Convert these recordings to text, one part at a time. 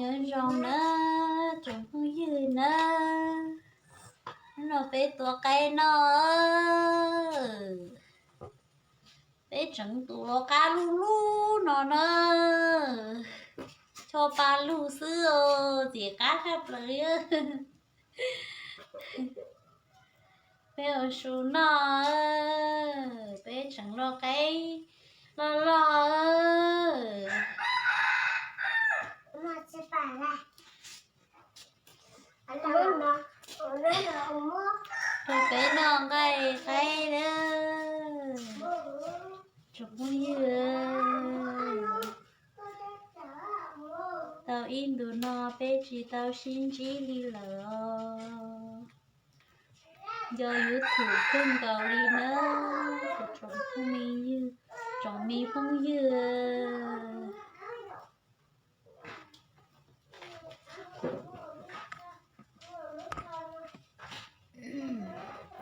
Nyob zoo na, tsoom phooj ywg na, hnub no peb tua qaib noj. Peb tseem tus lau qab lug lug no na, cho pa lug xwb os, txiv qab tshaj plaws. Peb ua su noj, peb tseem lau qaib loj loj. Rau peb noj nqaij qaib na, tsoom phooj ywg. Tau ib ntus no peb tsis tau sib ntsib li lawm os. Nco YouTube kawg nkaus li na, tsoom phooj ywg, tsoom me phooj ywg.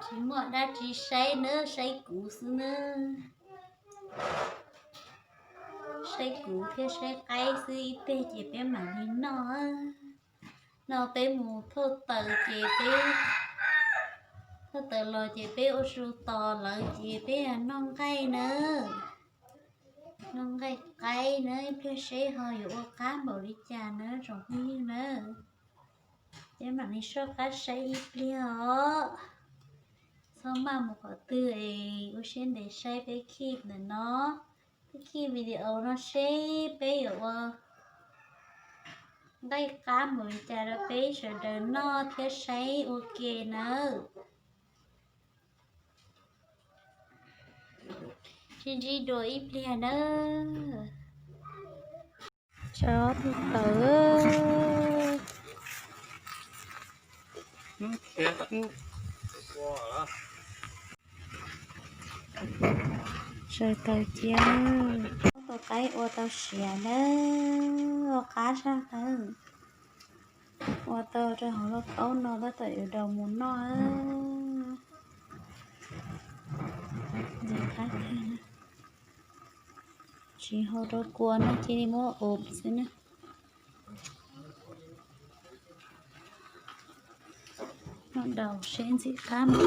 Tsis muaj dab tsi saib nawb, saib kuv xwb nawb. Saib kuv thiab saib qaib xwb, ib pliag ces peb mam li noj. No peb mus thauj taws ces peb, thauj taws los ces peb ua su tos lawv ces peb noj nqaij nawb. Noj nqaij qaib nawb, ib pliag seb ho yuav ua qab npaum li cas nawb tsoom phooj ywg nawb. Peb mam li soj qab saib ib pliag os. Txhob maj mus qhov twg es ua siab ntev saib peb clip ntawm no, peb clip video no seb peb yuav ua nqaij qab npaum li cas rau peb sawv daws noj thiab saib ua ke nawb. Sib ntsib dua ib pliag nawb. Tso tus tawv. Tsaws taws cia. Tus qaib ua tau siav nawb, ua qab saj tawb. Ua tau rau hauv lauj kaub no tab tom yuav daus mus noj. Ntxim qab kawg, tsis hau rau kua no cia li muab ub xwb na. Noj daus seb ntxim qab mas.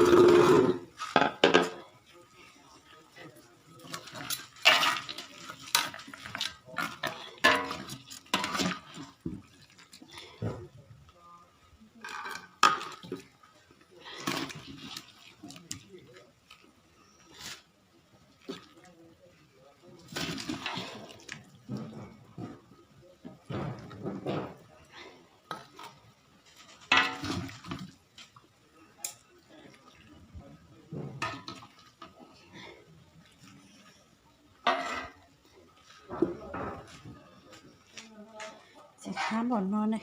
Ntxim qab npaum no ne.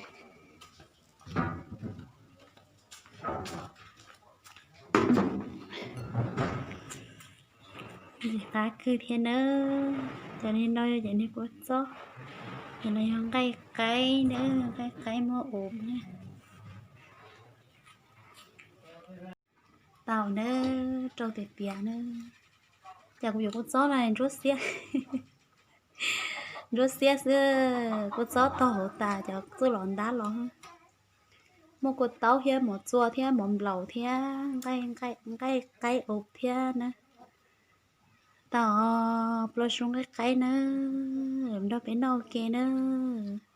Ntxim qab kawg thiab nawb. Cov li no yog cov niag kua txob, cov no yog nqaij qaib nawb, nqaij qaib muab ub na. Tau nawb, rau tiag tiag nawb. Cas kuv yuav kua txob no ntsuab xiab, ntsuab xiab xwb, kua txob tog hauv tas cov txuj lom ntab los. Muaj kua taub thiab mov txua thiab mov nplaum thiab nqaij qaib ub thiab na. Tau, plaub su nqaij qaib nawb, nrog peb noj ua ke nawb.